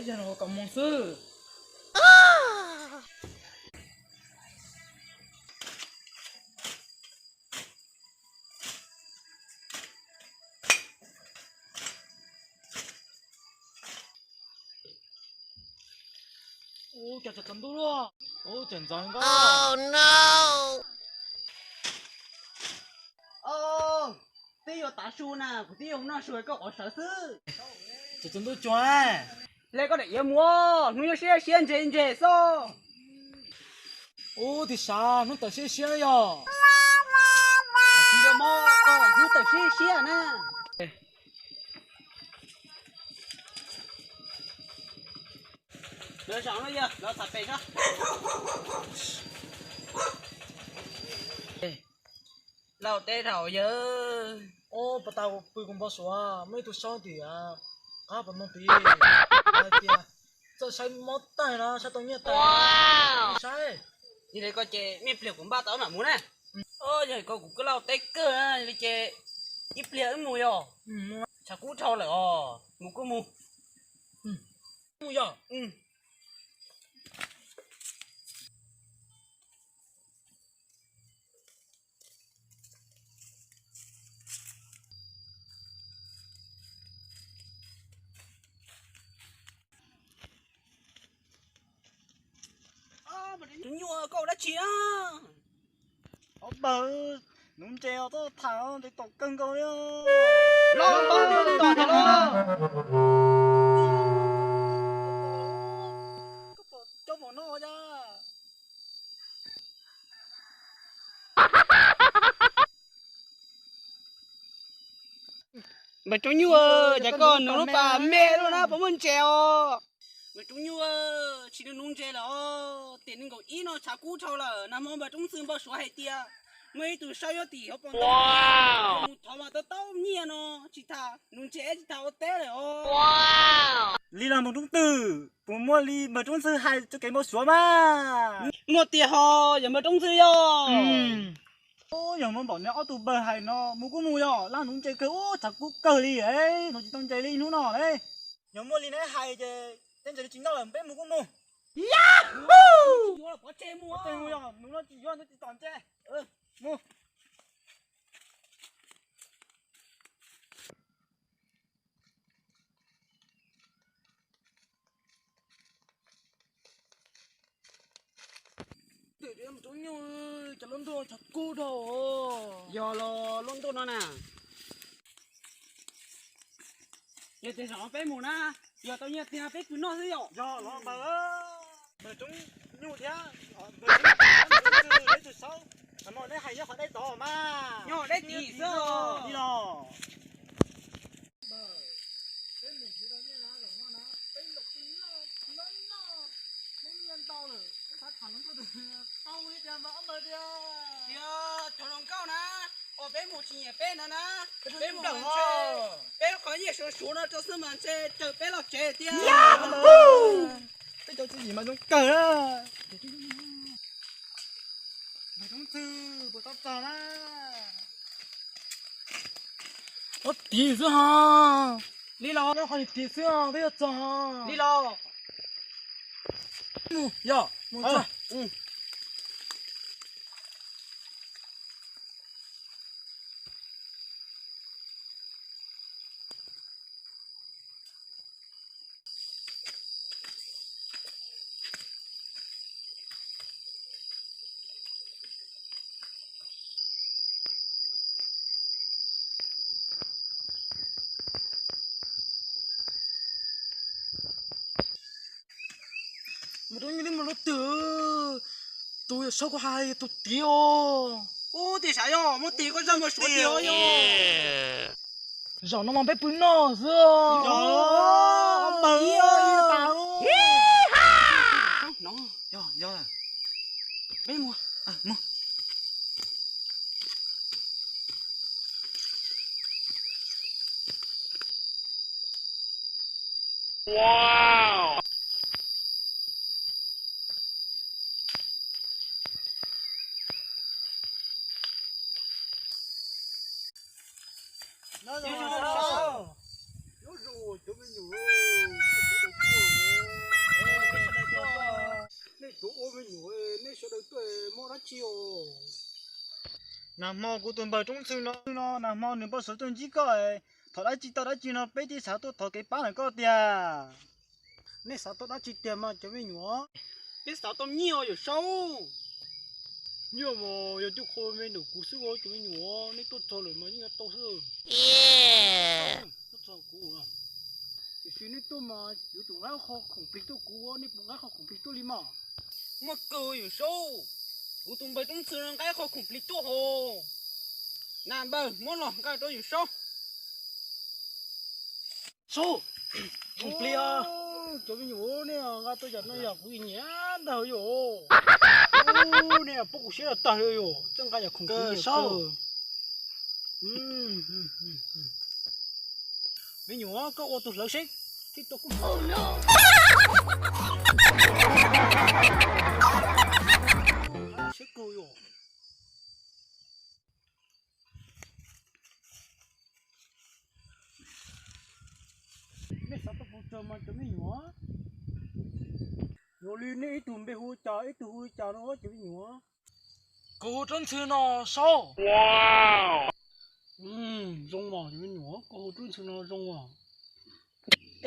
Yog no kaum moos xwb. Ua cas tsaus ntuj luaj, ua cas ntxov nkauj. Twb yuav tav su na, kuv twb yuav noj su koj qhov sawv xwb. Tsaus ntuj tsuag, le koj daim iav mus, hnub nyoog siab siab ntse ntse xwb. Ub, tig sav, hnub tawm siab siab na yog. Tsis yog mog, hnub tawm siab siab na. Lawv zaum no yog lawv tham pem no. Lauj teb dhau yawg. Ub, puas tau pw kuv npau suav, muaj ib tug saub tim qab pas ntoo tid hais tias txawj saib mob tag no, saib tau nyiaj tas. Saib, yog li ko ces ib pliag kuv npaj tau mam mus na. Yog li ko kuv kuj lauj teb kawg li ces ib pliag wb mus yog. Tshav kub dhau lawm os, mus kuj mus. Mus yog. Tus nyuj, koj ua dab tsi na? Ob npawg, nuv ntses os, txhob tham, ntev tom kawg nkaus li. Los npawg, los tom los. Koj pom cov pom no cas? Npawg Roob Nyuj, cas koj nuv lub pas me luaj na, puas muaj ntses os? Npawg Roob Nyuj, tsis nuv ntses lawm os, tiam nees nkaum ib no tshav kub dhau lawm, nag hmo npawg Roob Ntxwg npau suav hais tias muaj ib tug saub nyob tim hauv paus ntoo, mus thov mas tau tau nyiaj no, tsis tas nuv ntses tsis tas ua teb lawm os. Li los npawg Roob Twg, puas muaj li npawg Roob Ntxwg hais txoj kev npau suav mas? Muaj tiag ho, yog npawg Roob Ntxwg yog. Yog muaj npaum no ob tug npawg hais no, mus kuj mus yog, laj nuv ntses kawg ub, tshav kub kawg li, nuv tsis tau ntses li hnub no ne. Yog muaj li neb hais ces tej ntses tsis noj lawm, peb mus kuj mus. Yog, mus no tsis yuav, nws tsis tom ntses. Mus. Twm, cov lub ntuj tshav kub dhau. Yog los lub ntuj no na. Yog tias zaum no peb mus na, yog tau nyiaj tiag peb kwv noj xwb yom. Yog los npawg, npawg Roob Nyuj thiab npawg Roob Ntxwg, peb tus saub, nag hmo neb hais nyob qhov deb tod mas. Nyob deb tid xwb li los. Tias cov hluas nkauj na, uas peb mus tsis nyiam peb no na, peb mus, peb qhov nyiaj suav suav no rau xwb mas ntshe raws peb los tsev tiag. Peb cov txiv yim mas zoo kawg na. Npawg Roob Ntxwg, puas tau txog na? Ob tid xwb ho. Li los, nyob qhov tid xwb ho, twb yuav txog ho. Li los. Mus, yog, mus txog. Mus rau nyiaj li mus lub twg, tus yog saub kuv hais tus tid os. Ub, tias sav yog muab tis koj zaj npau suav tias yog. Zaum no mas peb pw noj xwb. Yog, yog, yog. Peb mus, mus. Nej cov ua me nyuam, nej sawv daws tuaj muab dab tsi os? Nag hmo kuv tus npawg Roob Ntxhw no, nag hmo nws npau suav tuaj ntsib koj, thov dab tsi tau dab tsi no peb thiaj xav tuaj thov kev pab ntawm koj tiag. Nej xav tau dab tsi tiag mas cov me nyuam? Peb xav tau nyiaj os Saub. Nyiaj mas yog coj qhua me ntawm kuv xwb os cov me nyuam, nej tuaj txog lawm mas yeej yuav tau xwb. Tuaj txog kuv, tiam sis nej tuaj mas yuav tsum nqa qhov khoom plig tuaj kuv, nej puas nqa qhov khoom plig tuaj li mas? Muaj kawg yawm Saub, kuv tus npawg Roob Ntxhw no nqa qhov khoom plig tuaj hos. Nag npawg muab los nqa rau yawm Saub. Saub, khoom plig os. Cov me nyuam, nej nqa tau yam no yog kuv nyiam ntag yom. Nej pub kuv siab tag li yom, txawj nqa yam khoom plig Saub. Me nyuam, koj ua tus hlawv seb thiaj tau kuj. Seb kawg yom. Nej xav tau pes tsawg mas cov me nyuam? Yog li nej ib tug npe hu cas, ib tug hu li cas no cov me nyuam? Kuv hu Roob Ntxhw no Saub. Zoo mas cov me nyuam, koj hu Roob Ntxhw no zoo as.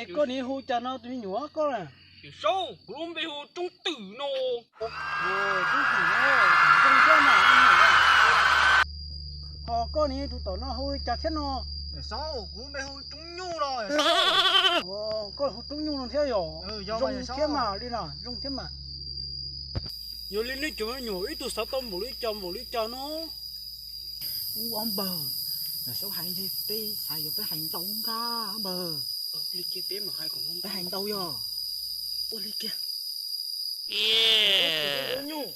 Es koj niam hu cas no tus me nyuam koj na? Saub, kuv lub npe hu Roob Twm no. Roob Twm no zoo thiab mas. Ho koj niam tus tom no hu li cas thiab no? Saub, kuv lub npe hu Roob Nyuj no. Koj hu Roob Nyuj no thiab yom? Zoo thiab mas li no, zoo thiab mas. Yog li nej cov me nyuam ib tug xav tau npaum li cas npaum li cas no? Ub, ob npawg, Saub hais li peb hais yog peb hais ntau nkaj ob npawg. Peb hais ntau yog. Ua li kiag. Nyuj,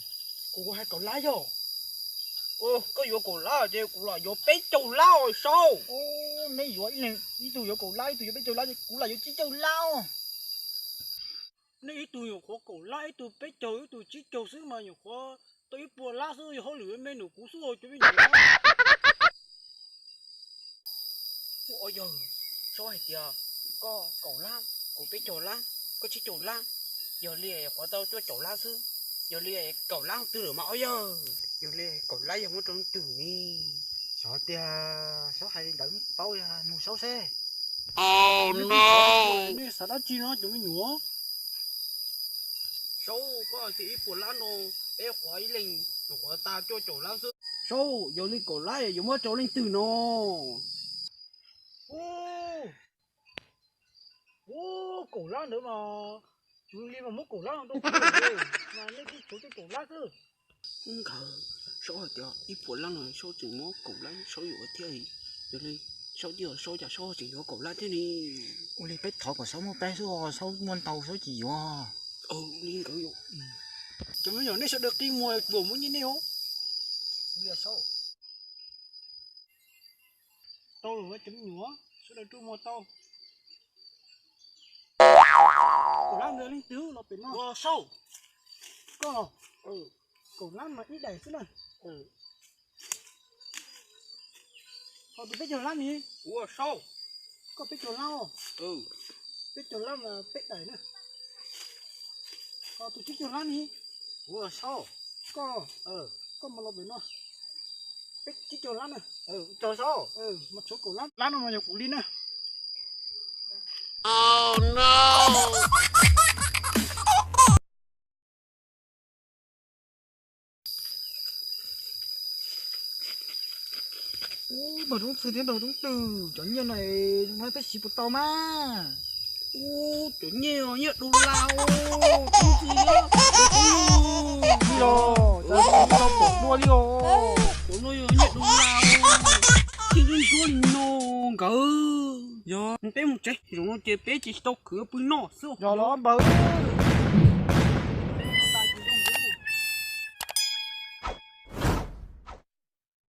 kuv hais kaum lab yog. Koj yuav kaum lab ces kuv lam yuav peb caug lab os Saub. Neb yuav ib leeg ib tug yuav kaum lab ib tug yuav peb caug lab ces kuv lam yuav tsib caug lab os. Nej ib tug nyuam qhuav kaum lab, ib tug peb caug, ib tug tsib caug xwb mas nyuam qhuav tau ib puas lab xwb, yog hauj lwm me num kuv xwb os cov me nyuam. Ua yawg, Saub hais tias koj kaum lab, kuv peb caug lab, koj tsib caug lab, yog li qhuav tau cuaj caum lab xwb, yog li kaum lab twg lawm mas ob yawg, yog li kaum lab yog muab rau leej twg ne? Xyov tiag, Saub hais li ntawd paub, nug Saub seb. Nej xav dab tsi no cov me nyuam? Saub, koj hais tias ib puas lab no, peb qhuav ib leeg nyuam qhuav tau cuaj caum lab xwb. Saub, yog li kaum lab yuav muab rau leej twg no? Ub, kaum lab ntawd mas, yog li mas muab kaum lab no rau kuv, mas nej twb tshuav cuaj caum lab xwb. Nkawd, Saub hais tias ib puas lab no Saub tseem muab kaum lab Saub yuav thiab, yog li Saub twb yog Saub cas Saub tseem yuav kaum lab thiab ne? Ua li peb thov kom Saub muaj peb xwb, Saub muaj ntau Saub tsis yuav. Li nkawd, cov me nyuam nej sawv daws qi muag kuv muab nyiaj nej os. Tau lawm cov me nyuam, sawv daws rua muag tau. Kaum lab ntawd leej twg los pem no? Saub. Koj los? Kaum lab mas ib daim xwb na. Ho tus peb caug lab ni? Ua Saub. Koj peb caug lab os? Peb caug lab mas peb daim na. Ho tus tsib caug lab ni? Ua Saub. Koj, koj mas los pem no. Peb tsib caug lab na. Ua Saub. Mas tshuav kaum lab, lab no mas yog kuv li na. Ub, npawg Roob Ntxhw thiab npawg Roob Twm, cov nyiaj no zoo no peb siv puas tau mas? Ub, cov nyiaj, nyiaj dollar os, Roob Ntxhw thiab npawg Roob Nyuj. Li os, cov no yog nyiaj dollar os, thiaj ntsuab ntsuab li no. kawg. Yog peb mus tsev, zaum no ces peb ces tsis tau khwv pw noj xwb. Yog los npawg.